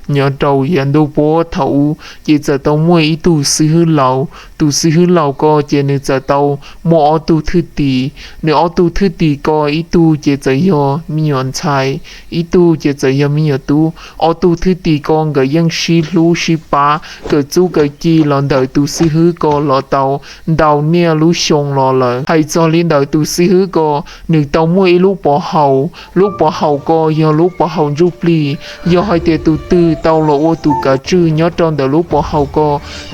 Nyob rau yav ntuj puab thaum ub ces txawm tau muaj ib tug xib hwb laus. Tus xib hwb laus ko ces nws txawm tau muaj ob tug thwj tim. Nws ob tug thwj tim ko ib tug ces txawm yog me nyuam ntxhais, ib tug ces txawm yog me nyuam tub. Ob tug thwj tim ko nkawd yeej sib hlub sib pab kawm txuj kawm ci los ntawm tus xib hwb ko los tau ntau niaj lub xyoo los lawm. Hais txog li ntawm tus xib hwb ko, nws tau muaj ib lub pov haum. Lub pov haum ko yog lub pov haum ntsuj plig. Yog hais tias tus twg tau los ua tus kav tswj nyob rau ntawm lub pov haum ko,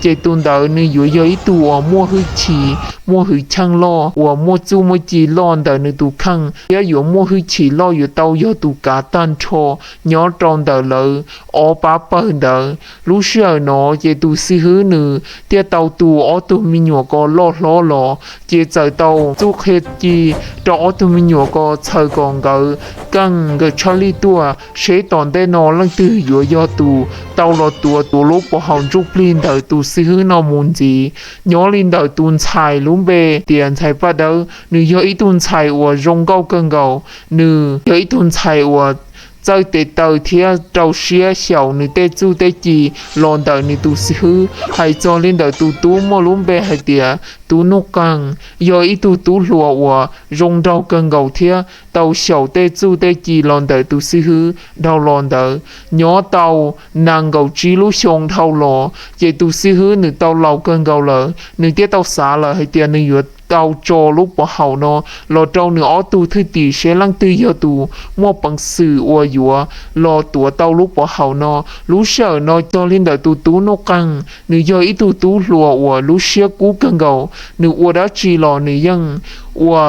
ces tus ntawd nws yuav yog ib tug uas muaj hwj chim, muaj hwj chim loj, uas muaj txuj muaj ci loj ntawm nws tus kheej, thiab yuav muaj hwj chim loj yuav tau yog tus kav tag nrho nyob rau ntawm lawv ob pab pawg ntawd. Lub sij hawm no ces tus xib hwb nws thiaj tau tu ob tug me nyuam ko loj hlob los, ces txawm tau txuj qhia ci rau ob tug me nyuam ko txhawm kom nkawd keej nkawd tshaj lij tuaj seb tom ntej no leej twg yuav yog tus tau los tuav tuav lub pov haum ntsuj plig ntawm tus xib hwb no mus ntxiv. Nyob li ntawm tus ntxhais lub npe tias ntxhais Paj Dawb, nws yog ib tug ntxhais uas zoo nkauj kawg nkaus. Nws yog ib tug ntxhais uas txawj tes taw thiab rau siab xyaum nws tej txuj tej ci los ntawm nws tus xib hwb. Hais txog li ntawm tus tub muaj lub npe hais tias Tub Nuj Qeeg, yog ib tug tub hluas uas zoo nraug kawg nkaus thiab tau xyaum tej txuj tej ci los ntawm tus xib hwb dhau los ntawd. Nyob tau nees nkaum tsib lub xyoo dhau los ces tus xib hwb nws tau laus kawg nkaus lawm, nws thiaj tau xav lawm hais tias nws yuav tau tso lub pov haum no los rau nws ob tug thwj tim seb leej twg yog tus muaj peev xwm uas yuav los tuav tau lub pov haum no. Lub sij hawm no txog li ntawm tus tub Nuj Qeeg, nws yog ib tug tub hluas uas lub siab kub kawg nkaus, nws ua dab tsi los nws yeej ua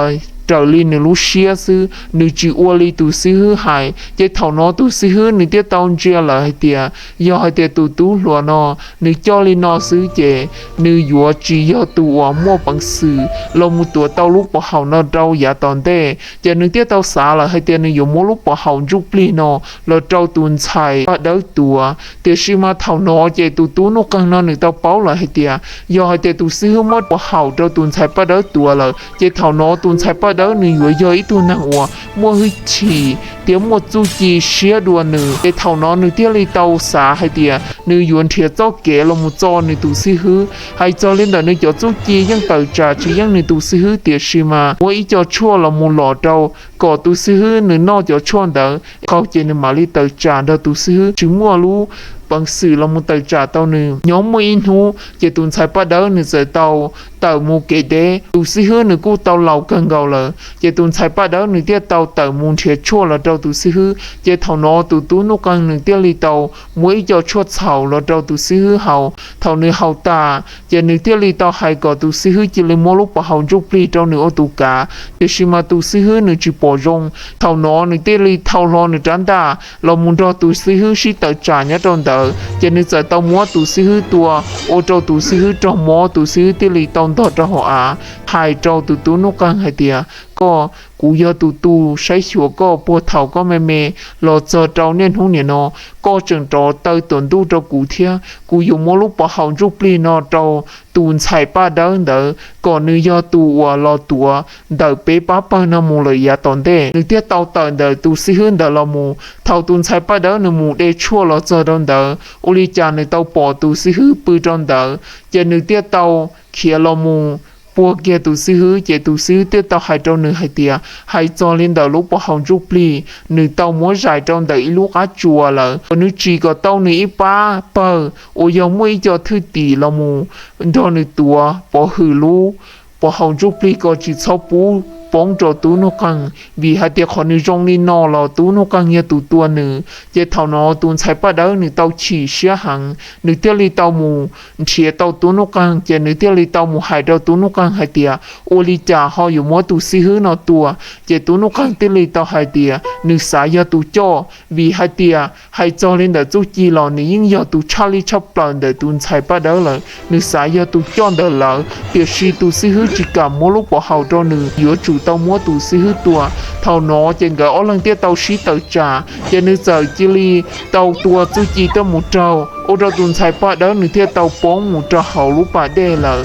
raws li nws lub siab xwb, nws tsis ua li tus xib hwb hais. Ces thaum no tus xib hwb nws thiaj tau ntsia lawm hais tias yog hais tias tus tub hluas no nws coj li no xwb ces nws yuav tsis yog tus uas muaj peev xwm los mus tuav tau lub pov haum no rau yav tom ntej. Ces nws thiaj tau xav lawm hais tias nws yuav muab lub pov haum ntsuj plig no los rau tus ntxhais Paj Dawb tuav. Tiam sis mas thaum no ces tus tub Nuj Qeeg no nws tau paub lawm hais tias yog hais tias tus xib hwb muab pov haum rau tus ntxhais Paj Dawb tuav lawm ces thaum no tus ntxhais Paj Dawb nws yuav yog ib tug neeg uas muaj hwj chim thiab muaj txuj ci siab dua nws. Ces thaum no nws thiaj li tau xav hais tias nws yuav nrhiav txoj kev los mus txo nws tus xib hwb. Hais txog li ntawm nws cov txuj ci yeej tawm tsam tsis yeej nws tus xib hwb, tiam sis mas muab ib co tshuaj los mus lom rau kom tus xib hwb nws noj cov tshuaj ntawd qaug ces nws mam li tawm tsam nrog tus xib hwb, tsis muaj lub peev xwm los mus tawm tsam tau nws. Nyob muaj ib hnub ces tus ntxhais Paj Dawb nws txawm tau tawm mus kev deb. Tus xib hwb nws kuj tau laus kawg nkaus lawm, ces tus ntxhais Paj Dawb nws thiaj tau tawm mus nrhiav tshuaj los rau tus xib hwb. Ces thaum no tus tub Nuj Qeeg nws thiaj li tau muab ib co tshuaj txhaum los rau tus xib hwb haus. Thaum nws haus tas ces nws thiaj li tau hais kom tus xib hwb cia li muab lub pov haum ntsuj plig rau nws ua tus kav. Tiam sis mas tus xib hwb nws tsis pom zoo. Thaum no nws thiaj li thau hlo nws rab ntaj los mus nrog tus xib hwb sib tawm tsam nyob rau ntawd, ces nws txawm tau muab tus xib hwb tua, ua rau tus xib hwb raug mob, tus xib hwb thiaj li tau ntog rau hauv av, hais rau tus tub Nuj Qeeg hais tias, koj, kuv yog tus tu saib xyuas koj puag thaum koj me me los txog rau niaj hnub niam no, koj tseem rov taw tuam ntuj rau kuv thiab. Kuv yuav muab lub pov haum ntsuj plig no rau tus ntxhais Paj Dawb ntawd kom nws yog tus uas los tuav ntawm peb pab pawg no mus lawm yav tom ntej. Nws thiaj tau tawm ntawm tus xib hwb ntawd los mus. Thaum tus ntxhais Paj Dawb nws mus de tshuaj los txog rau ntawd, ua li cas nws tau pom tus xib hwb pw rau ntawd, ces nws thiaj tau khiav los mus puag kiag tus xib hwb, ces tus xib hwb thiaj tau hais rau nws hais tias, hais txog li ntawm lub pov haum ntsuj plig, nws tau muab zais rau ntawm ib lub qab tsuas lawm, kom nws tsim kom tau nws ib pab pawg uas yog muaj ib co thwj tim los mus nrog nws tuav pov hwm lub pov haum ntsuj plig ko tsis txhob pub poob rau tub Nuj Qeeg, vim hais tias qhov nws zoo li no los tub Nuj Qeeg yog tus tua nws. Ces thaum no tus ntxhais Paj Dawb nws tau chim siab heev, nws thiaj li tau mus nrhiav tau tub Nuj Qeeg, ces nws thiaj li tau mus hais rau tub Nuj Qeeg hais tias, ua li cas ho yuav muab tus xib hwb no tua? Ces tub Nuj Qeeg thiaj li tau hais tias nws xav yog tus coj, vim hais tias hais txog li ntawm txuj ci los nws yeej yog tus tshaj lij tshaj plaws ntawm tus ntxhais Paj Dawb lawm, nws xav yog tus coj ntawm lawv, tiam sis tus xib hwb tsis kam muab lub pov haum rau nws, yuav tsum tau muab tus xib hwb tua. Thaum no ces nkawd ob leeg thiaj tau sib tawm tsam, ces nws txawm cia li tau tua txuj ci tuaj mus raug, ua rau tus ntxhais Paj Dawb nws thiaj tau poob mus rau hauv lub pas dej lawm.